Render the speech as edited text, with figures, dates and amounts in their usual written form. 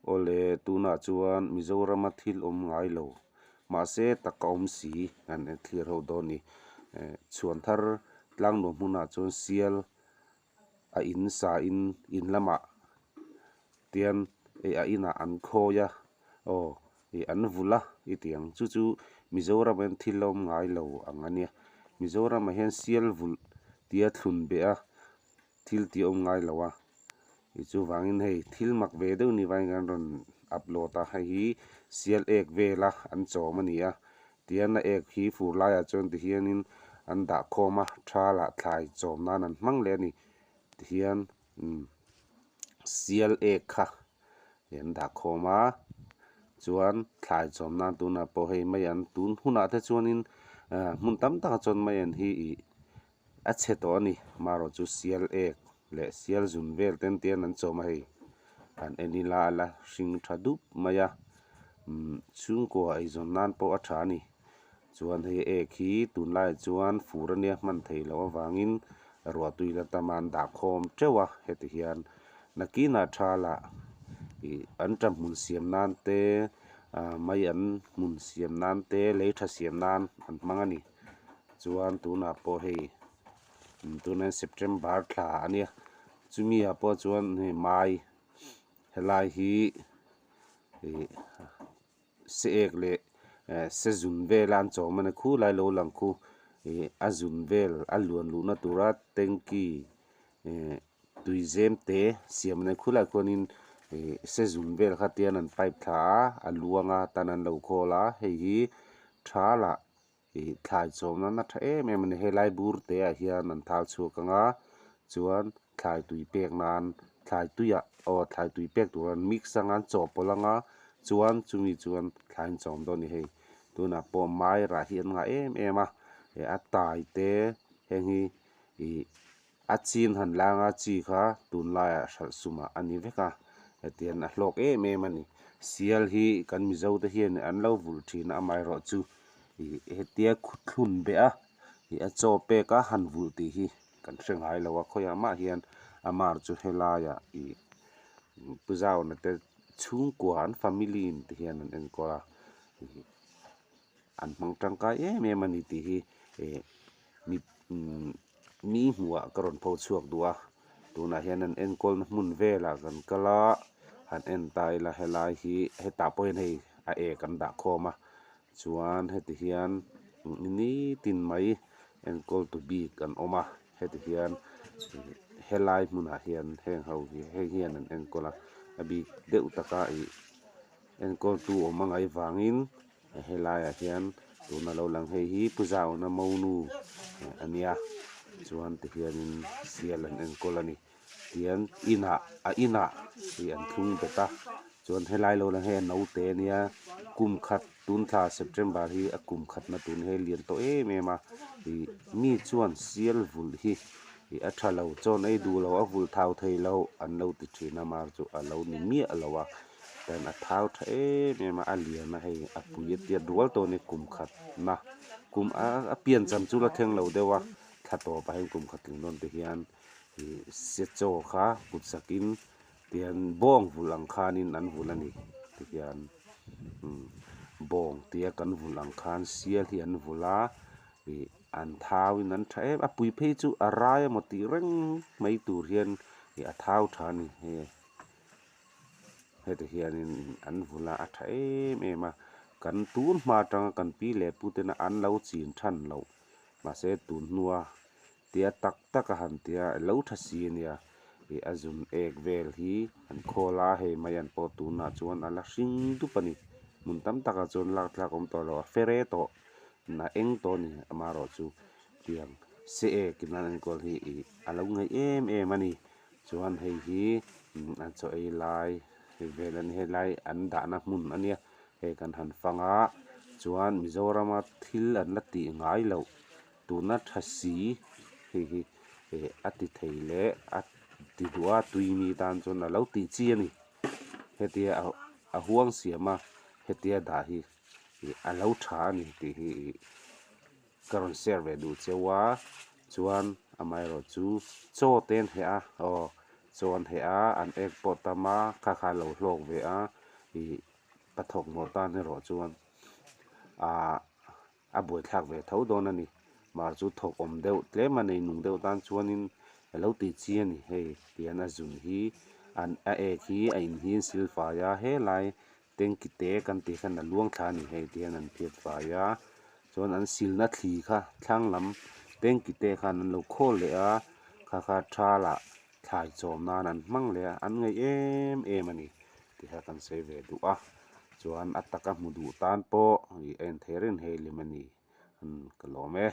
Awle, tunah chuan Mizorama thil awm ngai lo, mahse tak a awm si an thlir ho dawn ni. Chhuan thar tlangnuam hmunah chuan sial a in sa in in lamah tian a inah an khawi a, aw ih an vulh a i ti ang. Chu chu Mizoramah hian thil awm ngai lo ang a nia. Mizoramah hian sial vulh tia thlun beh a thil tih a awm ngai lo a. Ih chuvangin hei thil mak ve deuh ni vangin kan rawn upload a, hei hi sial ek vela an chawm a ni a. Tian a ek hi fur laiah chuan tihianin an dah khawm a, thalah thlai chawm nan an hmang leh a ni. Tihian umm sial ek kha an dah khawm a, chuan thlai chawm nan tunah pawh hei mai an tun hunah te chuanin ah hmun tam takah chuan mai an hi ih a chhe tawh a ni. Marawh chu sial ek leh sial zun vel ten tian an chawm a hei han en ila a la hring tha dup mai a umm chhungkua eizawn nan pawh a tha a ni. Chuan hei ek hi tunlaiah chuan fur ania hman theih loh avangin ruah tui la tam a an dah khawm teuh a heti hian nakinah tha lah ih an tha hmun siam nan te ah mai an hmun siam nan te lei tha siam nan an hmang a ni. Chuan tunah pawh hei tunah hian September thla a nia chumi ah pawh chuan hei mai helai hi ih se ek leh eh se zun vel a an chawm a ni khulai lo lang khu ih a zun vel a luan luhna tura tanky eh tui zem te siam a ni khulaiah khuanin ih se zun vel kha tian an pipe thla a a luang a tan an lo khawl a hei hi tha lah Ih thlai chawm nan a tha em em a ni helai bur te ah hian an thal chhuak ang a chuan thlai tui pek nan thlai tuiah aw thlai tui pek tur an mix ang a an chawhpawlh ang a chuan chumi chuan thlai an chawm dawn a ni hei tunah pawh mai rah hi an ngah em em a eh a tai te heng hi ih A chin han lang a, chi kha tunlaiah hralh sumah a ni vek a, hetiang a hlawk em em a ni. Sial hi kan Mizo te hian an lo vulh thin a, amaherawhchu ih hetia khuthlun beh a, ih a chaw pek a han vulh tih hi kan hre ngai lo a, khawiah mah hian amar chu helaiah ih Pu Zauna te chhungkua an family in ti hian an enkawl a, ih an hmang tangkai em em a ni tih hi ih mi umm mi hmuhah ka rawn pho chhuak duh a tunah hian an enkawlna hmun velah kan kal a han en ta ila helai hi hetah pawh hian hei a ek an dah khawm a chuan heti hian nitin mai enkawl tu bik an awm a heti hian helai hmunah hian heng ho hi heng hian an enkawl a a bik deuh taka ih enkawl tu awm a ngaih vangin. Helaiah hian tuna lo lang hei hi Pu Zauna Monu a nia chuan tihianin sial an enkawl a ni tihian inah a inah ih an thlung bet a chuan helai lo lang hei a naute a nia kum khat tun thla September hi a kum khatna tun hi a lian tawh em em a ih mi chuan sial vulh hi ih a tha lo chawn ei duh lo a vulh thau thei lo an lo ti thin a mar chu a lo ni miah lo a. Chuan a thau tha em em a a lian a hei a pui a tiat rual tawh a ni kum khat na kum a a pian cham chu la thleng lo deuh a thla tawp ah hian kum khat tling dawn te hian ih se chaw kha kut sak in tihian bawng vulh ang khan in an vulh a ni tihian umm bawng tia kan vulh ang khan sial hi an vulh a ih an thau in an tha em a pui phei chu a rai emaw tih reng mai tur hian ih a thau tha a ni hei. Heti hianin an vul a a tha em em a kan tun hma atanga kan pi leh pu tena an lo chin than loh mahse tun hnua tia tak tak a han tia lo tha si a nia ih a zun ek vel hi an khawl a hei mai an pawh tunah chuan a la hring dup a ni hmun tam takah chuan lak tlak a awm tawh lo a fere tawh a eng tawh a ni amaherawhchu tiang se ek in an enkawl hi ih a lo ngaih em em a ni. Chuan hei hi an chaw ei lai hei vel a ni helai an dahna hmun a nia hei kan han fang a chuan Mizorama thil an la tih ngai loh tuna tha si hei hi eh a ti thei leh a ti duh a tui mi tan chuan a lo tih chi a ni hetia a huang siam a hetia dah hi ih a lo tha a ni tih hi ih. Ka rawn share ve duh cheu a, chuan amaherawh chu chaw te an heh a, aw Chaw an heh a an ek pawh tam a kha kha a lo hlawk ve a ih pathawk hmawh tan erawh chuan ahh a buaithlak ve tho dawn a ni mar chu thawk awm deuh tlem a nei nung deuh tan chuanin a lo tih chi a ni hei tihian a zun hi an a ek hi a in hi an sil fai a helai tanki te kan tih khan a luang thla a ni hei tihian an phiat fai a chuan an silna thli kha thlang lam tanki te khan an lo khawl leh a kha kha thal ah thlai chawm nan an hmang leh a an ngaih em em a ni tih kha kan sawi ve duh a chuan a taka hmu duh tan pawh ih a en thei reng hei lem a ni ka lawm e.